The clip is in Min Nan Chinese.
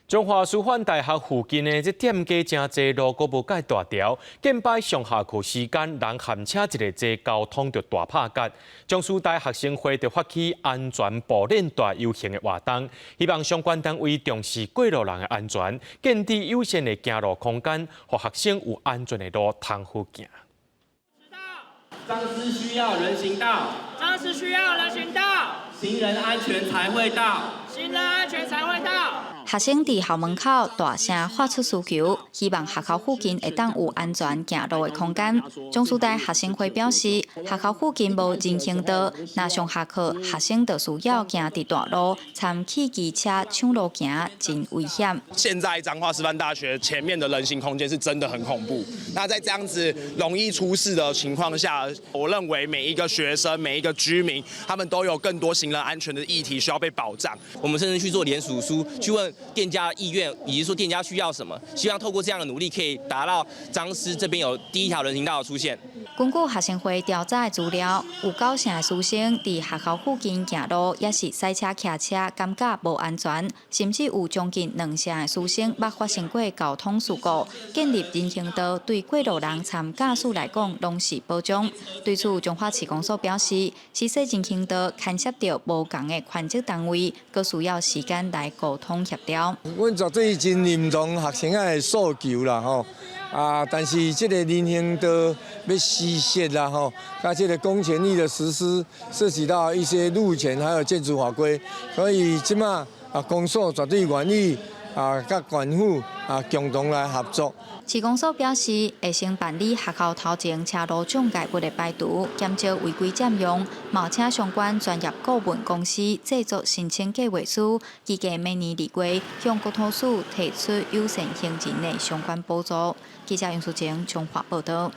彰化師範大學附近的這店家誠濟路，閣無蓋大條，近擺上下課時間，人和車一个濟，交通就大拍結。彰師大學生會就發起安全步鏈大遊行的活動，希望相關單位重視過路人的安全，建置友善的行路空間，予學生有安全的路通好行。彰師需要人行道，彰師需要人行道，行人安全才會到，行人安全才會到。學生佇校門口大聲發出訴求，希望學校附近會當有安全行路的空間。彰師大學生會表示，學校附近無人行道，若上下課，學生就需要行佇大路，參汽機車搶路行，真危險。現在彰化師範大學前面的人行空間是真的很恐怖。那在這樣子容易出事的情況下，我認為每一個學生、每一個居民，他們都有更多行人安全的議題需要被保障。我們甚至去做聯署書，去問店家意願，以及說店家需要什麼，希望透過這樣的努力，可以達到彰師這邊有第一條人行道的出現。根據學生會調查的資料，有九成的師生佇學校附近行路，抑是駛車騎車，感覺無安全，甚至有將近兩成的師生捌發生過交通事故。建立人行道對過路人參駕駛來講，攏是保障。對此，彰化市公所表示，施設人行道牽涉著無仝的權責單位，閣需要時間來溝通協調。阮絕對真認同學生仔的訴求啦，吼啊！但是這個人行道欲施設啦，吼，佮這個公權力的實施涉及到一些路權還有建築法規，所以這馬啊，公所絕對願意啊，佮縣府啊共同來合作。市公所表示，會先辦理學校頭前車路障礙物的排除，減少違規佔用，嘛請相關專業顧問公司製作申請計劃書，預計明年2月向國土署提出友善行人的相關補助。記者楊淑晶彰化報道。